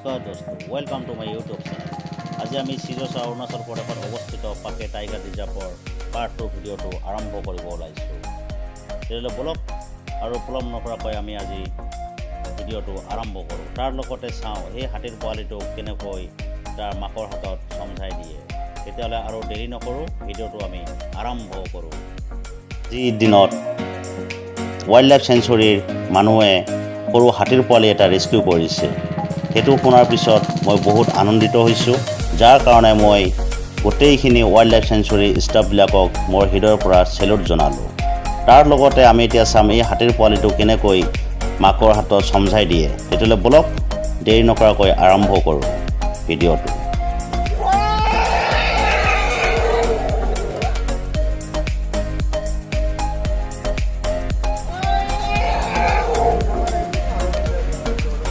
নমস্কাৰ দোস্ত, welcome to my YouTube channel. আজি আমি চিজোচা, অৰুণাচল প্ৰদেশত অৱস্থিত পাকে টাইগাৰ ৰিজাৰ্ভৰ পাৰ্ট 2 ভিডিঅ'টো আৰম্ভ কৰিব ওলাইছোঁ। তেতিয়াহ'লে ব'লক আৰু পলম নকৰাকৈ আমি আজি ভিডিঅ'টো আৰম্ভ কৰোঁ। তাৰ লগতে চাওঁ সেই হাতীৰ পোৱালিটোক কেনেকৈ তাৰ মাকৰ হাতত চমজাই দিয়ে। তেতিয়াহ'লে আৰু দেৰি নকৰোঁ, ভিডিঅ'টো আমি আৰম্ভ কৰোঁ। যি দিনত ৱাইল্ড লাইফ চেঞ্চুৰীৰ মানুহে সৰু হাতীৰ পোৱালি এটা ৰেস্কিউ কৰিছে, সেইটো শুনাৰ পিছত মই বহুত আনন্দিত হৈছোঁ, যাৰ কাৰণে মই গোটেইখিনি ৱাইল্ড লাইফ চেঞ্চুৰী ষ্টাফবিলাকক মোৰ হৃদয়ৰ পৰা চেলুট জনালোঁ। তাৰ লগতে আমি এতিয়া চাম এই হাতীৰ পোৱালিটো কেনেকৈ মাকৰ হাতত চমজাই দিয়ে। তেতিয়াহ'লে ব'লক, দেৰি নকৰাকৈ আৰম্ভ কৰোঁ ভিডিঅ'টো।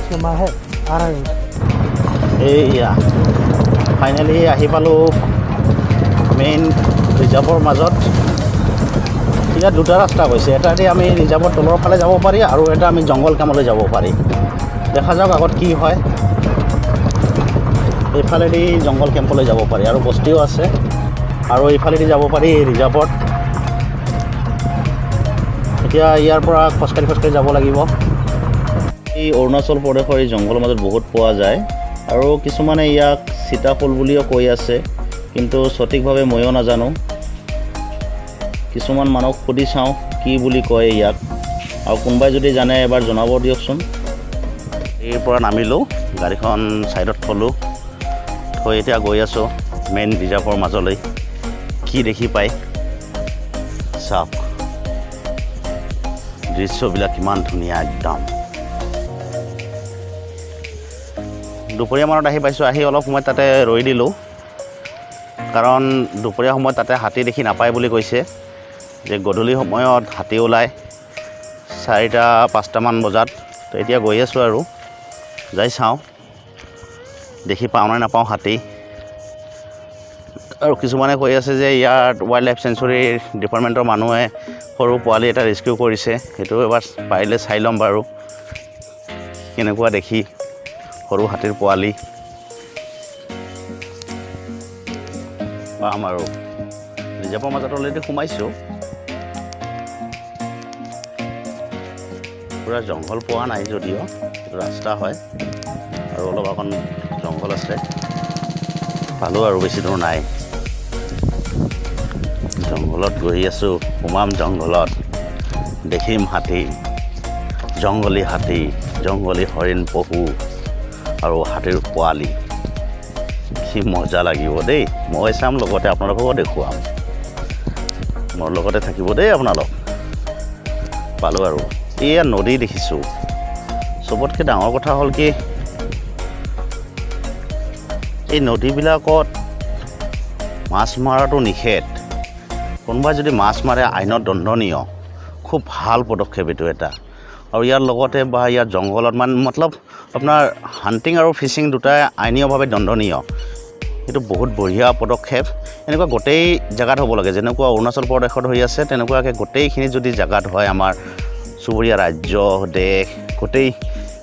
क्षमा है, आ रहा है। এইয়া ফাইনেলি আহি পালোঁ মেইন ৰিজাৰ্ভৰ মাজত। ইয়াত দুটা ৰাস্তা গৈছে। এটা দি আমি ৰিজাৰ্ভৰ তলৰ ফালে যাব পাৰি আৰু এটা আমি জংঘল কেম্পলৈ যাব পাৰি। দেখা যাওক আগত কি হয়। এইফালেদি জংঘল কেম্পলৈ যাব পাৰি আৰু বস্তিও আছে আৰু এইফালেদি যাব পাৰি ৰিজাৰ্ভত। এতিয়া ইয়াৰ পৰা খোজকাঢ়ি খোজকাঢ়ি যাব লাগিব। এই অৰুণাচল প্ৰদেশৰ এই জংঘলৰ মাজত বহুত পোৱা যায় আৰু কিছুমানে ইয়াক সীতাফুল বুলিও কৈ আছে, কিন্তু সঠিকভাৱে ময়ো নাজানো। কিছুমান মানুহক সুধি চাওঁ কি বুলি কয় ইয়াক আৰু কোনোবাই যদি জানে এবাৰ জনাব দিয়কচোন। এই পৰা নামিলোঁ, গাড়ীখন ছাইডত থ'লোঁ, থৈ এতিয়া গৈ আছোঁ মেইন ৰিজাৰ্ভৰ মাজলৈ। কি দেখি পায় চাওক, দৃশ্যবিলাক কিমান ধুনীয়া একদম। দুপৰীয়া মানত আহি পাইছোঁ। আহি অলপ সময় তাতে ৰৈ দিলোঁ, কাৰণ দুপৰীয়া সময়ত তাতে হাতী দেখি নাপায় বুলি কৈছে যে গধূলি সময়ত হাতী ওলায় 4টা 5টামান বজাত। তো এতিয়া গৈ আছোঁ আৰু যাই চাওঁ দেখি পাওঁ নে নাপাওঁ হাতী। আৰু কিছুমানে কৈ আছে যে ইয়াত ৱাইল্ড লাইফ চেঞ্চুৰীৰ ডিপাৰ্টমেণ্টৰ মানুহে সৰু পোৱালি এটা ৰেস্কিউ কৰিছে। সেইটো এবাৰ পাৰিলে চাই ল'ম বাৰু, কেনেকুৱা দেখি সৰু হাতীৰ পোৱালি পাম। আৰু ৰিজাৰ্ভৰ মাজত অলৰেডি সোমাইছোঁ, পূৰা জংঘল পোৱা নাই যদিও এইটো ৰাস্তা হয় আৰু অলপ অকণ জংঘল আছে। পালোঁ আৰু বেছি দূৰ নাই। জংঘলত গৈ আছোঁ, সোমাম জংঘলত, দেখিম হাতী, জংঘলী হাতী, জংঘলী হৰিণ, পহু আৰু হাতীৰ পোৱালি। কি মজা লাগিব দেই! মই চাম, লগতে আপোনালোককো দেখুৱাম। মোৰ লগতে থাকিব দেই আপোনালোক। পালোঁ আৰু এয়া নদী দেখিছোঁ। চবতকৈ ডাঙৰ কথা হ'ল কি, এই নদীবিলাকত মাছ মৰাটো নিষেধ। কোনোবাই যদি মাছ মাৰে, আইনত দণ্ডনীয়। খুব ভাল পদক্ষেপ এইটো এটা। আৰু ইয়াৰ লগতে বা ইয়াৰ জংঘলত মানে মতলব আপোনাৰ হাণ্টিং আৰু ফিচিং দুটাই আইনীয়ভাৱে দণ্ডনীয়। সেইটো বহুত বঢ়িয়া পদক্ষেপ। এনেকুৱা গোটেই জেগাত হ'ব লাগে, যেনেকুৱা অৰুণাচল প্ৰদেশত হৈ আছে তেনেকুৱাকৈ গোটেইখিনি যদি জেগাত হয়, আমাৰ চুবুৰীয়া ৰাজ্য, দেশ, গোটেই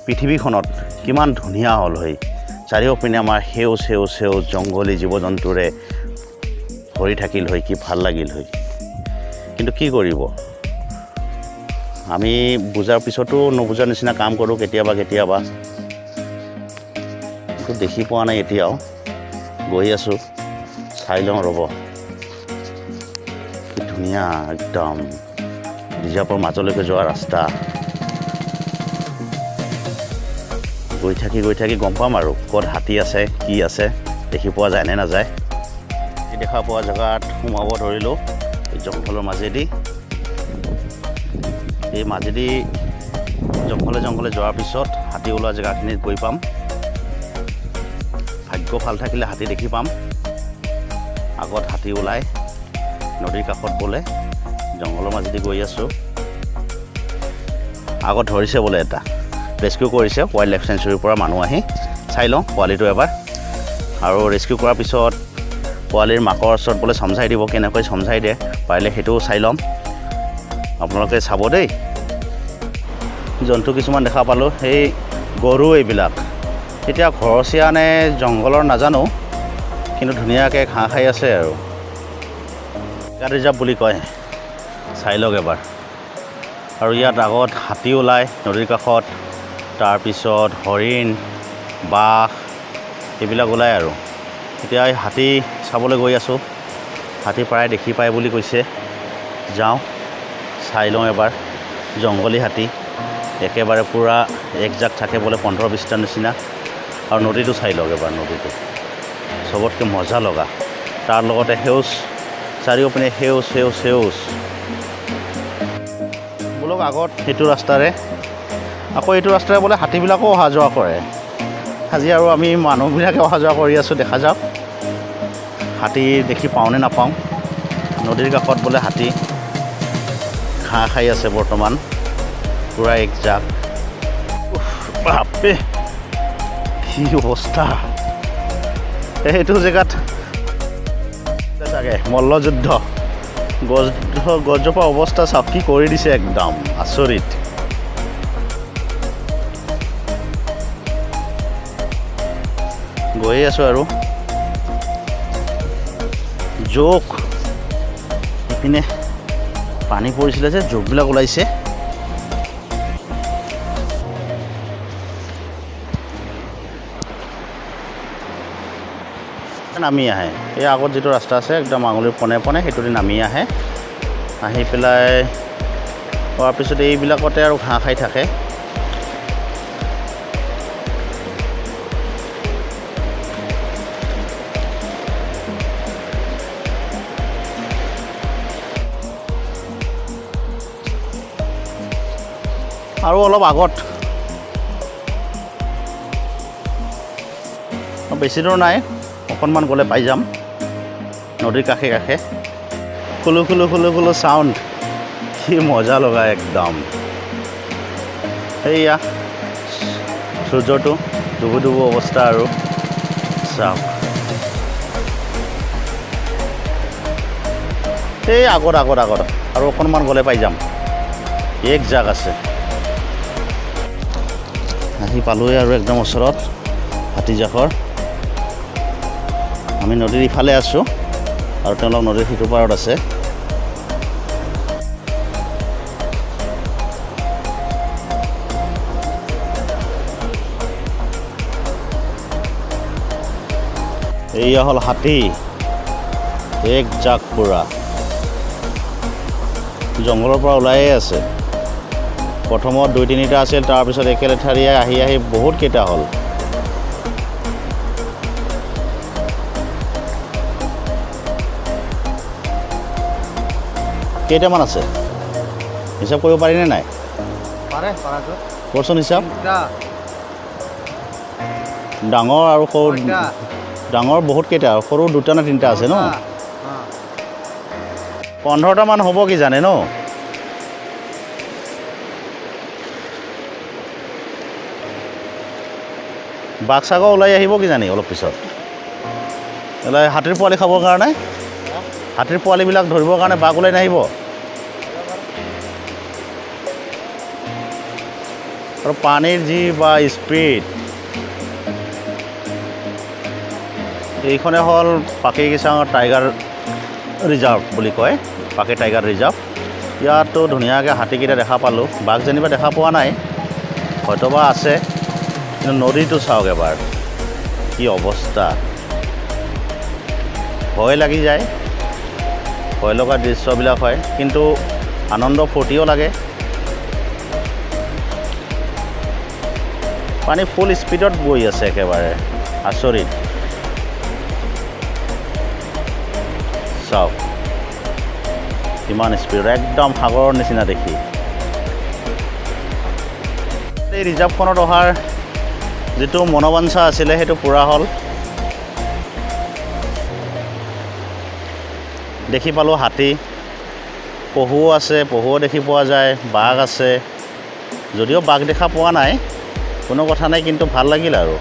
পৃথিৱীখনত কিমান ধুনীয়া হ'ল হয়। চাৰিওপিনে আমাৰ সেউজ সেউজ সেউজ জংঘলী জীৱ জন্তুৰে ভৰি থাকিল হয়, কি ভাল লাগিল হয়! কিন্তু কি কৰিব, আমি বুজাৰ পিছতো নুবুজাৰ নিচিনা কাম কৰোঁ কেতিয়াবা কেতিয়াবা। কিন্তু দেখি পোৱা নাই এতিয়াও, গৈ আছোঁ, চাই লওঁ ৰ'ব। কি ধুনীয়া একদম ৰিজাৰ্ভৰ মাজলৈকে যোৱা ৰাস্তা। গৈ থাকি গৈ থাকি গম পাম আৰু ক'ত হাতী আছে, কি আছে, দেখি পোৱা যায় নে নাযায়। এই দেখা পোৱা জেগাত সোমাব ধৰিলোঁ এই জংঘলৰ মাজেদি। এই মাজেদি জংঘলে জংঘলে যোৱাৰ পিছত হাতী ওলোৱা জেগাখিনিত গৈ পাম। ভাগ্য ভাল থাকিলে হাতী দেখি পাম। আগত হাতী ওলাই নদীৰ কাষত বোলে। জংঘলৰ মাজেদি গৈ আছোঁ। আগত ধৰিছে বোলে এটা, ৰেস্কিউ কৰিছে ৱাইল্ড লাইফ চেঞ্চুৰীৰ পৰা মানুহ আহি। চাই লওঁ পোৱালিটো এবাৰ। আৰু ৰেস্কিউ কৰাৰ পিছত পোৱালিৰ মাকৰ ওচৰত বোলে চমজাই দিব, কেনেকৈ চমজাই দিয়ে পাৰিলে সেইটোও চাই ল'ম। আপোনালোকে চাব দেই। জন্তু কিছুমান দেখা পালোঁ, সেই গৰু এইবিলাক। এতিয়া ঘৰচীয়া নে জংঘলৰ নাজানো, কিন্তু ধুনীয়াকৈ ঘাঁহ খাই আছে। আৰু টাইগাৰ ৰিজাৰ্ভ বুলি কয়, চাই লওক এবাৰ। আৰু ইয়াত আগত হাতী ওলায় নদীৰ কাষত, তাৰপিছত হৰিণ, বাঘ এইবিলাক ওলায়। আৰু এতিয়া এই হাতী চাবলৈ গৈ আছোঁ। হাতী প্ৰায় দেখি পায় বুলি কৈছে, যাওঁ চাই লওঁ এবাৰ। জংঘলী হাতী একেবাৰে পূৰা একজাক থাকে বোলে, 15-20টাৰ নিচিনা। আৰু নদীটো চাই লওক এবাৰ, নদীটো চবতকৈ মজা লগা। তাৰ লগতে সেউজ, চাৰিওপিনে সেউজ সেউজ সেউজ। বোলক আগত সেইটো ৰাস্তাৰে, আকৌ এইটো ৰাস্তাৰে বোলে হাতীবিলাকো অহা যোৱা কৰে। আজি আৰু আমি মানুহবিলাকে অহা যোৱা কৰি আছোঁ, দেখা যাওক হাতী দেখি পাওঁ নে নাপাওঁ। নদীৰ কাষত বোলে হাতী ঘাঁহ খাই আছে বৰ্তমান, পূৰা এক জাক। উফ, বাপৰে কি অৱস্থা সেইটো জেগাত চাগে মল্লযুদ্ধ। গছ গছজোপা অৱস্থা চাওক কি কৰি দিছে, একদম আচৰিত। গৈয়ে আছোঁ আৰু জোক ইপিনে পানী পৰিছিলে যে জোকবিলাক ওলাইছে। নামি আহে এই আগত যিটো ৰাস্তা আছে একদম আঙুলিৰ পোনে পোনে, সেইটো দি নামি আহে। আহি পেলাই হোৱাৰ পিছত এইবিলাকতে আৰু ঘাঁহ খাই থাকে। আৰু অলপ আগত, বেছি দূৰ নাই, অকণমান গ'লে পাই যাম নদীৰ কাষে কাষে। খুলু খুলু খুলু খুলু চাউণ্ড, কি মজা লগা একদম। এইয়া সূৰ্যটো ডুবু ডুবু অৱস্থা। আৰু চাওক এই আগত আগত আগত আৰু অকণমান গ'লে পাই যাম। এক জাক আছে। আহি পালোঁৱেই আৰু একদম ওচৰত হাতীজাকৰ। আমি নদীৰ ইফালে আছোঁ আৰু তেওঁলোক নদীৰ সিটো পাৰত আছে। এইয়া হ'ল হাতী, এক জাক পূৰা জংঘলৰ পৰা ওলায়ে আছে। প্ৰথমত 2-3টা আছিল, তাৰপিছত একেলেঠাৰিয়ে আহি আহি বহুত কেইটা হ'ল। কেইটামান আছে হিচাপ কৰিব পাৰিনে নাই? পাৰে, পাৰাটো। কৰচোন হিচাপ। তিনিটা। ডাঙৰ আৰু সৰু। ছয়টা। ডাঙৰ বহুত কেইটা, সৰু দুটা নে তিনিটা আছে ন? অঁ। 15টামান হ'ব কি জানে ন? বাঘ চাগৰ ওলাই আহিব কি জানি অলপ পিছত, ওলাই হাতীৰ পোৱালি খাবৰ কাৰণে। হাতীৰ পোৱালিবিলাক ধৰিবৰ কাৰণে বাঘ ওলাই নাহিব? আৰু পানীৰ যি বা স্পীড! এইখনে হ'ল পাকে কিচাঙৰ টাইগাৰ ৰিজাৰ্ভ বুলি কয়, পাকে টাইগাৰ ৰিজাৰ্ভ। ইয়াতো ধুনীয়াকৈ হাতীকেইটা দেখা পালোঁ, বাঘ যেনিবা দেখা পোৱা নাই, হয়তোবা আছে। কিন্তু নদীটো চাওক এবাৰ কি অৱস্থা, ভয় লাগি যায়। ভয় লগা দৃশ্যবিলাক হয়, কিন্তু আনন্দ ফূৰ্তিও লাগে। পানী ফুল স্পীডত গৈ আছে, একেবাৰে আচৰিত। চাওক কিমান স্পীডত, একদম সাগৰৰ নিচিনা দেখি। এই ৰিজাৰ্ভখনত অহাৰ যিটো মনোবাঞ্ছা আছিলে সেইটো পূৰা হ'ল। দেখি পালোঁ হাতী, পহুও আছে, পহুও দেখি পোৱা যায়, বাঘ আছে। যদিও বাঘ দেখা পোৱা নাই, কোনো কথা নাই, কিন্তু ভাল লাগিল। আৰু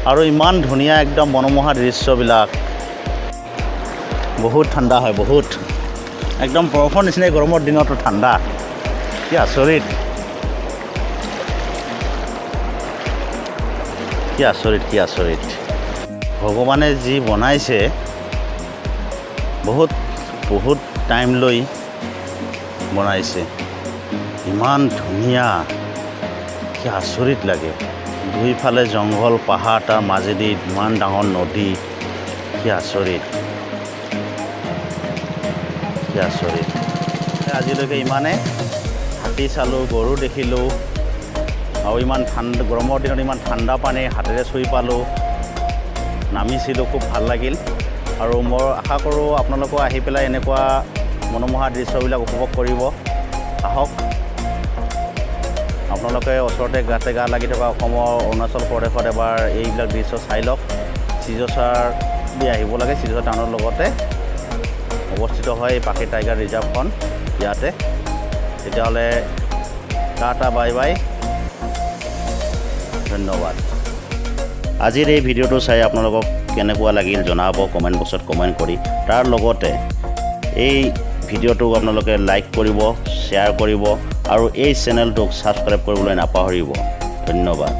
আৰু ইমান ধুনীয়া একদম মনোমোহা দৃশ্যবিলাক। বহুত ঠাণ্ডা হয়, বহুত একদম বৰফৰ নিচিনাই গৰমৰ দিনতো ঠাণ্ডা, কি আচৰিত। কি আচৰিত, কি আচৰিত! ভগৱানে যি বনাইছে, বহুত বহুত টাইম লৈ বনাইছে। ইমান ধুনীয়া, কি আচৰিত লাগে! দুইফালে জংঘল, পাহাৰ, তাৰ মাজেদি ইমান ডাঙৰ নদী। কি আচৰিত, কি আচৰিত! আজিলৈকে ইমানে। হাতী চালোঁ, গৰু দেখিলোঁ আৰু ইমান ঠাণ্ডা, গৰমৰ দিনত ইমান ঠাণ্ডা পানী হাতেৰে চুই পালোঁ, নামিছিলোঁ, খুব ভাল লাগিল। আৰু মই আশা কৰোঁ আপোনালোকেও আহি পেলাই এনেকুৱা মনোমোহা দৃশ্যবিলাক উপভোগ কৰিব। আহক আপোনালোকে, ওচৰতে গাতে গা লাগি থকা অসমৰ অৰুণাচল প্ৰদেশত এবাৰ এইবিলাক দৃশ্য চাই লওক। চিজচাৰ দি আহিব লাগে। চিজচাৰ টাউনৰ লগতে অৱস্থিত হয় এই পাকে টাইগাৰ ৰিজাৰ্ভখন ইয়াতে। তেতিয়াহ'লে টাটা, বাই বাই, ধন্যবাদ। আজিৰ এই ভিডিঅ'টো চাই আপোনালোকক কেনেকুৱা লাগিল জনাব কমেণ্ট বক্সত কমেণ্ট কৰি। তাৰ লগতে এই ভিডিঅ'টোক আপোনালোকে লাইক কৰিব, শ্বেয়াৰ কৰিব আৰু এই চেনেলটোক ছাবস্ক্ৰাইব কৰিবলৈ নাপাহৰিব। ধন্যবাদ।